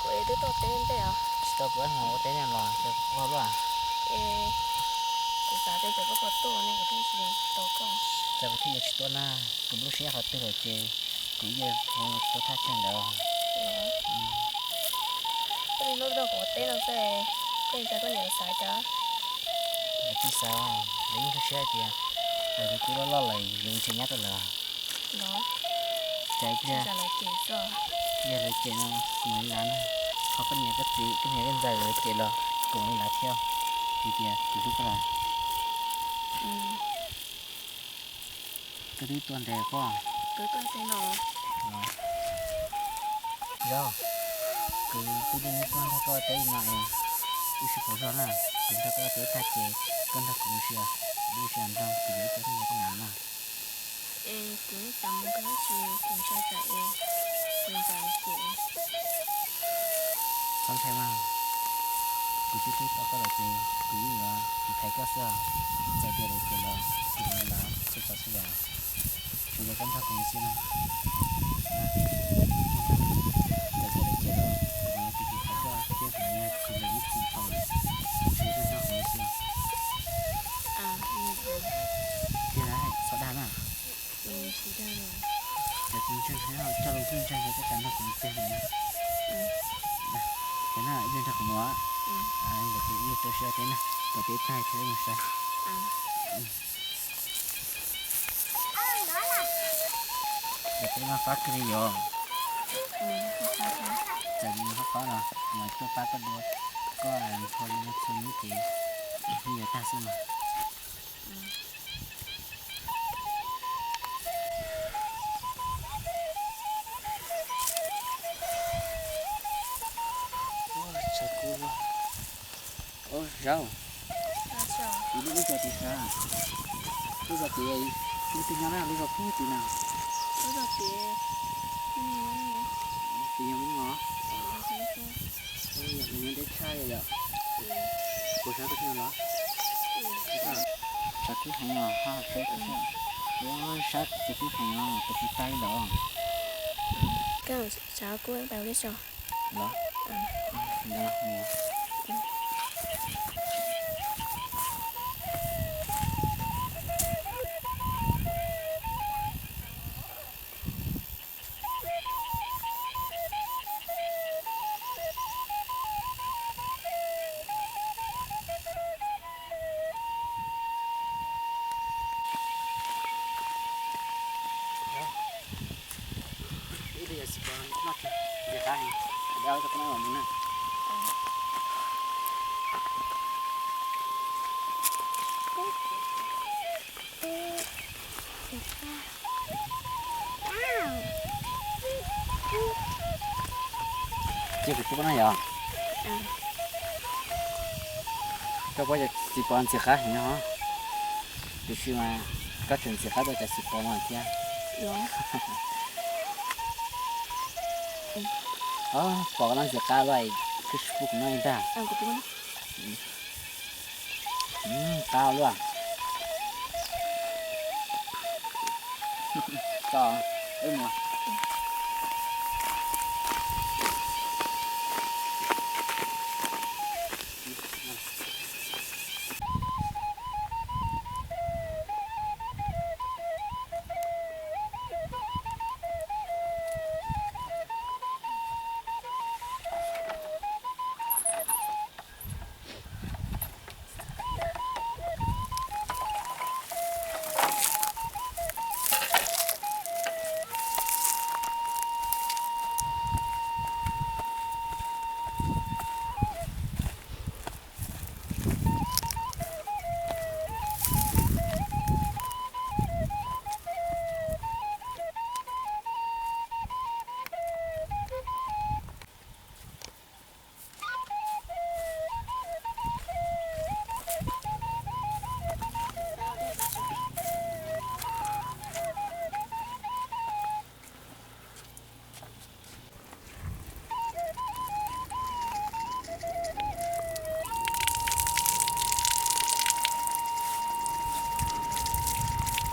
Kuv twb tuaj teb ntej os. Tsis tau kuv ua teb ne los ces kuv ua luaj. Es kuv xav tias cov koj puas tuaj ne kuv thiaj tsis tau koj. Cas kuv thiaj yuav tsis tuaj na, kuv lub siab qhov twg lawm ces kuv yeej tuaj thaj chaw ntawd. Koj li lub rau kuv ua teb no xwb, koj ntshai koj niam xav cas? Lawv tsis xav, lawv yeej kho siab hais tias lawv tus tub loj loj lawm yuav nrhiav nyab rau lawv. Los, cas ib pliag yog lawv cem no kuv mam li lav na. Ho koj niam koj txiv koj niam koj ntxawm lawv cem los kuv mam li lav thiab, vim tias kuv hlub koj lawm. Koj twb tuaj ntev pob. Yog, kuv twb tuaj nrog koj teb no es, wb sib paub zog na, kuv nrog koj teb tag ces koj nrog kuv mus sia, wb sia nrog kuv yuav ib co koj niam koj txiv na. Es kuv xav mus koj tsis, kuv ntshai tsam es kuv ntxawm cem. Txhob ntshai mas, kuv twb hlub tau koj lawm ces kuv yeej yuav tiv thaiv koj xwb os. Txawm tias lawv cem los kuv yeej yuav txhua tsav txhua yam, tsuas yog koj nrog kuv mus xwb na. Txawm tias lawv cem los kuv yeej tiv tiv thaiv koj thiab kuv yeej tsis lam ib txwm thaum, tsuas yog koj nrog kuv mus xwb. Tiag lauj, txhob dag na. Lawv tsis ntseeg, coj lus tsis ntseeg, koj tsis nrog kuv mus tiag na. Ces na, ib pliag nrog kuv mus, ntawm ces ib pliag rau siab teb na, kom teb tag thiab mus saib. Ntawm teb no fab kawg li yom. Txawm nws fab fab los mas tuaj pab koj dua, koj nthua li no txhua hnub ces yeej yuav tag xwb mas. Ua, tshav kub. Ua, Zaub, kuv lub zos tid sav, lub zos tid, lub twg nyob na, lub zos puag tid na? Lub zos tid, tid yog Hmoob no. Yog nws nyob deb tshaj yom. Kuv sab koj tij los? Tshav kub heev os, ha, sab kuv sab, ua, sab kuv kub heev os, kuv tsis tau li lawm. Koj sab kub pais ua teb so. Los, ntawd. Ib pliag yog txiv pos noj ntxim qab heev, dab tau poj noj los mus na. Cia kuv pub koj noj yom. Koj pom cov txiv pos ntxim qab heev no, tiam sis mas koj tseem ntxim qab dua cov txiv pos no thiab. Pom koj noj ntxim qab luaj, koj tsis pub kuv noj ntag. Qab luaj. Tso, wb mus.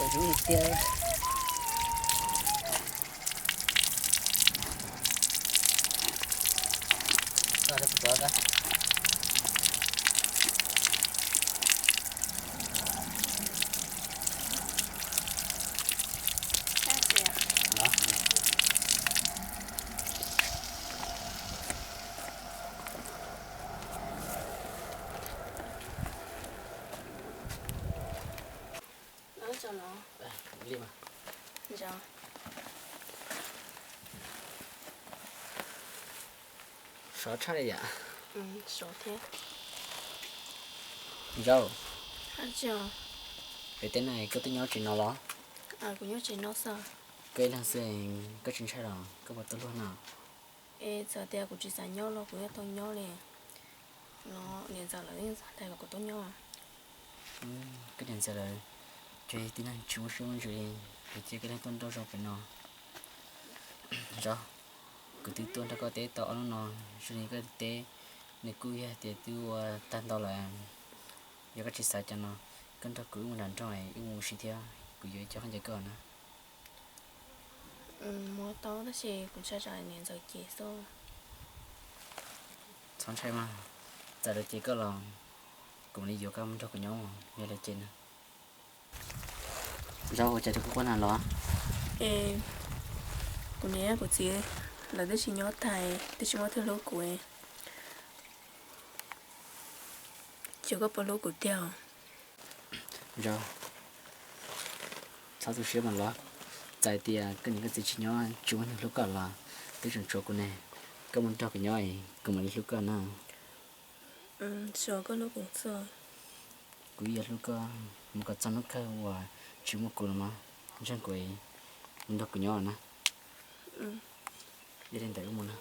Tus hlub tiag. Sov tshaj li yam. Ntsauj, pem teb no koj twb nyob tsev no los? Koj ib leeg xwb, koj tsis ntshai los koj puas tuaj luag no? Es txawm tias kuv tsis xav nyob los kuv yeej tau nyob li. No niam ntxawm lawv yeej hais kom kuv tuaj nyob. Koj niam ntxawm lawv ces tib neeg tsis muaj siab muaj ntsws li, ces cia koj ib leeg tuaj nrauj zaub pem no. Zos, kuv twb tuaj nrog koj teb tau ob hnub no, zoo li koj teb nws kuj yog tias twb ua tag ntau lawm. Yog koj tsis xav cov no, koj nrog kuv wb mus nram nroog wb mus ua si thiab, kuv yuav ib co khaub ncaws koj na. Muab tau tab sis kuv ntshai tsam niam ntxawm cem xwb. Txhob ntshai mas, txawm lawv cem koj los kuv mam li yuav koj mus nrog kuv nyob, yog lawv cem na. Zos, ua cas rau kuv quaj na los? Es kuv niam kuv txiv lawv twb tsis nyob tag, twb tsis muaj leej twg hlub kuv, ces koj puas hlub kuv tiag? Zos, txhob tu siab mas los, txawm tias koj niam koj txiv tsis nyob tsis muaj neeg hlub koj los twb tseem tshuav kuv ne, koj mus nrog kuv nyob es kuv mam li hlub koj na. Kuv yuav hlub koj mus kom txog hnub kawg uas tsis muaj kuv los mas, ntseeg kuv es mus nrog kuv nyob na. Yog li ntawd wb mus na.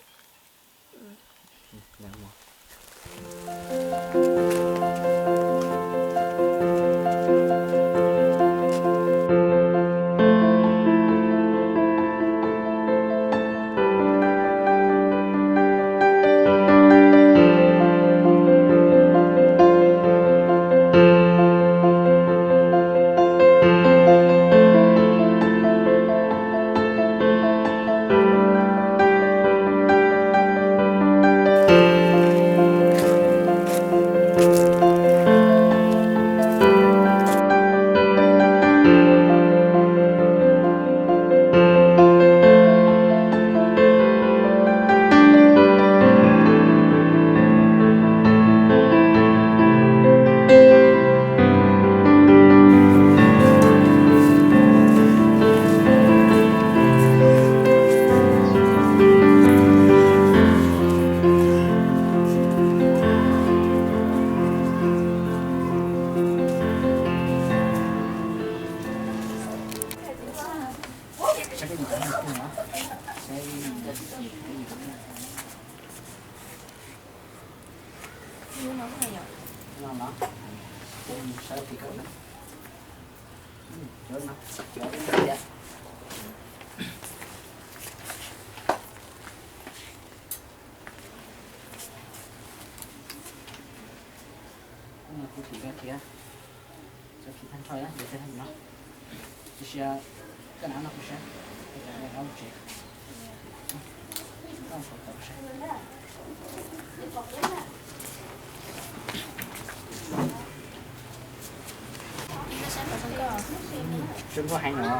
Tsis muaj hais no,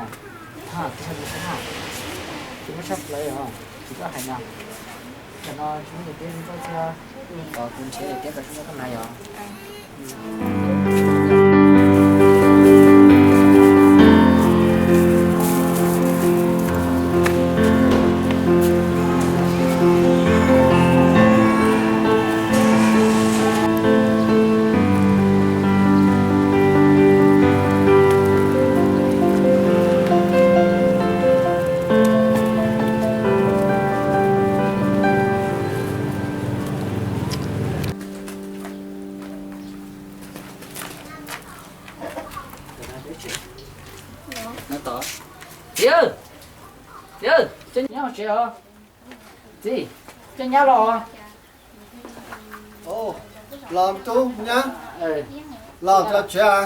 tsis muaj tshaj plaws os, tsis muaj hais no. Tam no tsis muaj niam tij koj thiab, tos kuv nrhiav niam tij kom tsis muaj koj na yog. Txiv, txiv, coj nyab los tsev os. Txiv, coj nyab los. Los tub nyab, los tsev.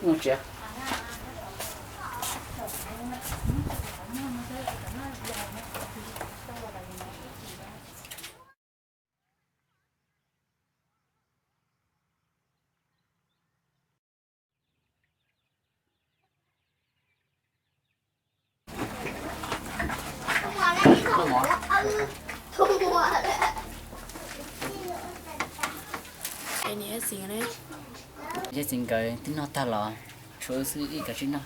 Mus tsev. Niam thiab txiv nkawd twb noj tag los tshuav wb xwb, wb kav tsij noj.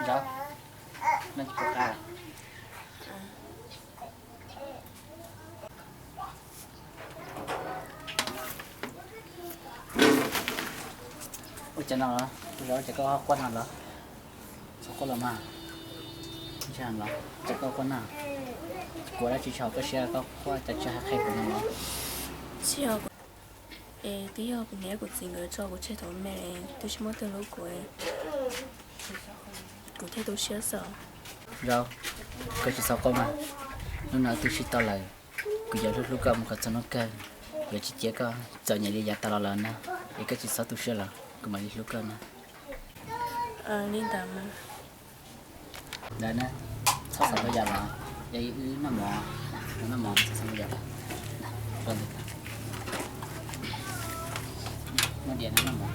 Zaub, noj tsis pub qab. Ua cas no, Zaub, cas koj quaj no los? Txhob quaj los mas. Los cas koj quaj na? Kuv dab tsi tsis haum koj siab koj quaj, cas tsis hais qhia kuv no los? Es twb yog kuv niam kuv txiv nkawd tso kuv tseg thaum me, twb tsis muaj twg hlub kuv, kuv thiaj tu siab xwb. Zaub, koj tsis txhob quaj mas. Hnub no twb sib tau lawm, kuv yuav hlub hlub koj mus kom txog hnub kawg. Kuv yuav tsis cia koj txom nyem li yav tas los lawm na. Es koj tsis txhob tu siab los kuv mam li hlub koj na. Li ntawd mas. Ntawd na, txhob xav ntau yam los, yog wb noj mov, noj mov txhob xav ntau yam los. Muab diav no noj mov.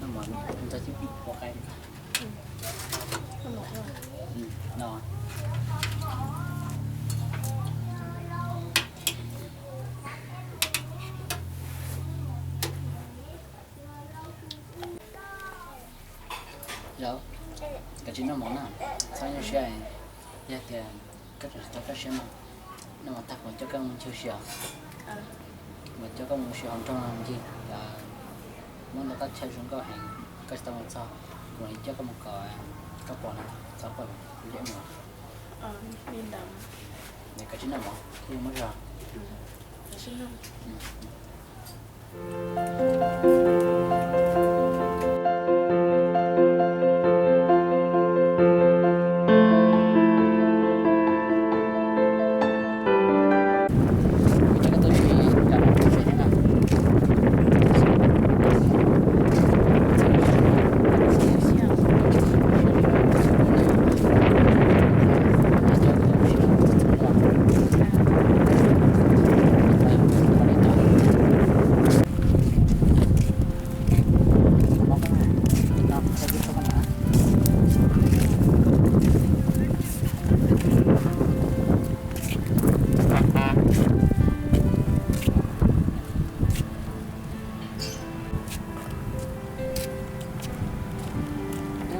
Noj mov ntxog cib pib pua qaib. No. Zaub, kav tsij noj mov na, txhob nyuaj siab. Yog tias koj tseem tsis tau kaj siab no, noj mov tag kuv coj koj mus ncig ua si os. Kuv coj koj mus ua si hauv nroog no ncig, muaj ntau qab chaw zoo nkauj heev, koj tsis tau mus txog, kuv mam li coj koj mus kom koj pom na, txhob quaj, kuv coj mus. Kav tsij noj mov thiaj muaj zog.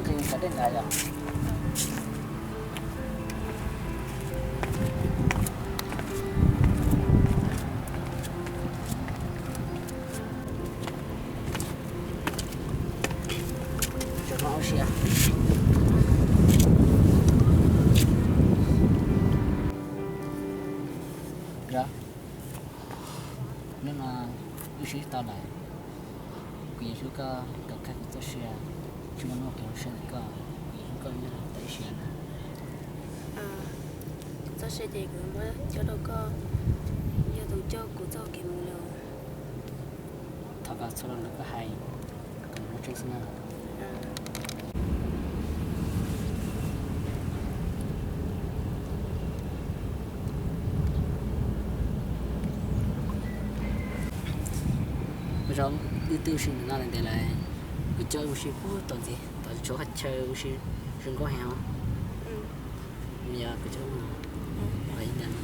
Nqis saum dej nrad yom. Tsuas muaj hauv siab. Yog, hnub no wb sib tau lawm, kuv yuav hlub koj kom kawg kuv txoj sia, tsis muaj hnub kuv ua siab ntawm koj, kuv yuav hlub koj nyob tau ib sim neej. Txoj sia ces kuv muab coj rau koj, yog tus coj kuv txoj kev mus lawm. Thov kom txhua lo lus koj hais kom muaj tseeb xwb na. Ua zoo, wb twb ua si ntawm no ntev lawm, kuv coj wb ua si puag tom ntxiv, tom tshuav qhov chaw ua si zoo nkauj heev os. Yog kuv coj mus, ib ntawd.